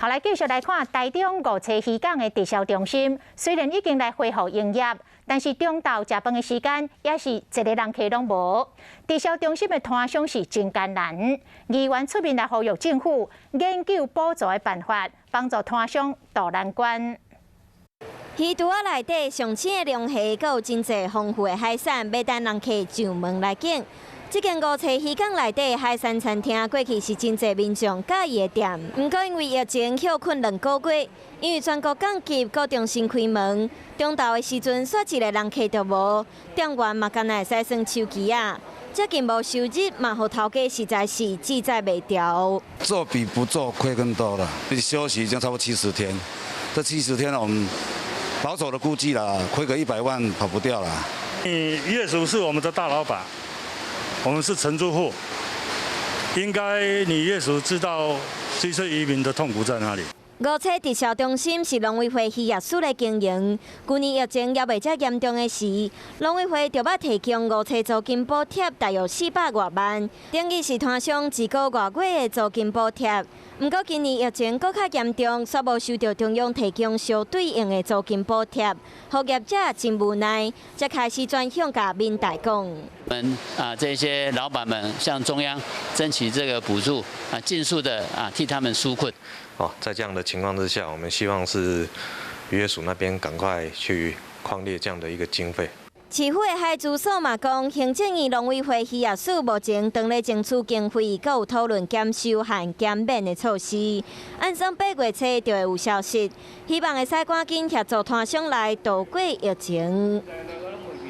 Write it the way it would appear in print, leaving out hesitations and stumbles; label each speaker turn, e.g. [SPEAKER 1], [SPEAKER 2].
[SPEAKER 1] 好，來繼續來看台中五車漁港的直銷中心，雖然已經來恢復營業，但是中晝食飯的時間也是一个人客攏無。直銷中心的攤商是真艱難，議員出面來呼籲政府研究補助的辦法，幫助攤商渡難關。
[SPEAKER 2] 魚櫥仔內底上鮮的龍蝦，閣有真濟豐富的海產，欲等人客上門來揀。這間五車漁港內底海鮮餐廳，過去是真濟民眾佮意的店。毋過因為疫情歇睏2個月，因為全國降級，閣重新開門，中晝的時陣，煞一个人客都無，店員嘛干焦會使耍手機仔。這近無收入，嘛予頭家實在是志在袂牢。
[SPEAKER 3] 做比不做虧更多了。休息已經差不多70天，這七十天我們保守的估計啦，虧個100萬跑不掉啦。
[SPEAKER 4] 你業主是我們的大老闆。我們是承租戶，應該你業主知道這些漁民的痛苦在哪裡。
[SPEAKER 2] 五車直銷中心是農委會漁業署來經營。舊年疫情猶未遮嚴重的時，農委會就捌提供五車租金補貼，大約400外萬，等於是攤商一個外月的租金補貼。毋過今年疫情閣較嚴重，煞無收著中央提供相對應的租金補貼，予業者真無奈，才開始轉向共民代講。
[SPEAKER 5] 我們啊，這些老闆們向中央爭取這個補助啊，盡速的啊替他們紓困。
[SPEAKER 6] 哦，在這樣的情況之下，我們希望是漁業署那邊趕快去匡列這樣的一個經費。
[SPEAKER 2] 市府的海事所嘛講，行政院農委會漁業署目前正咧爭取經費，閣有討論減收和減免的措施。按算8月初就會有消息，希望會使趕緊協助攤商來渡過疫情。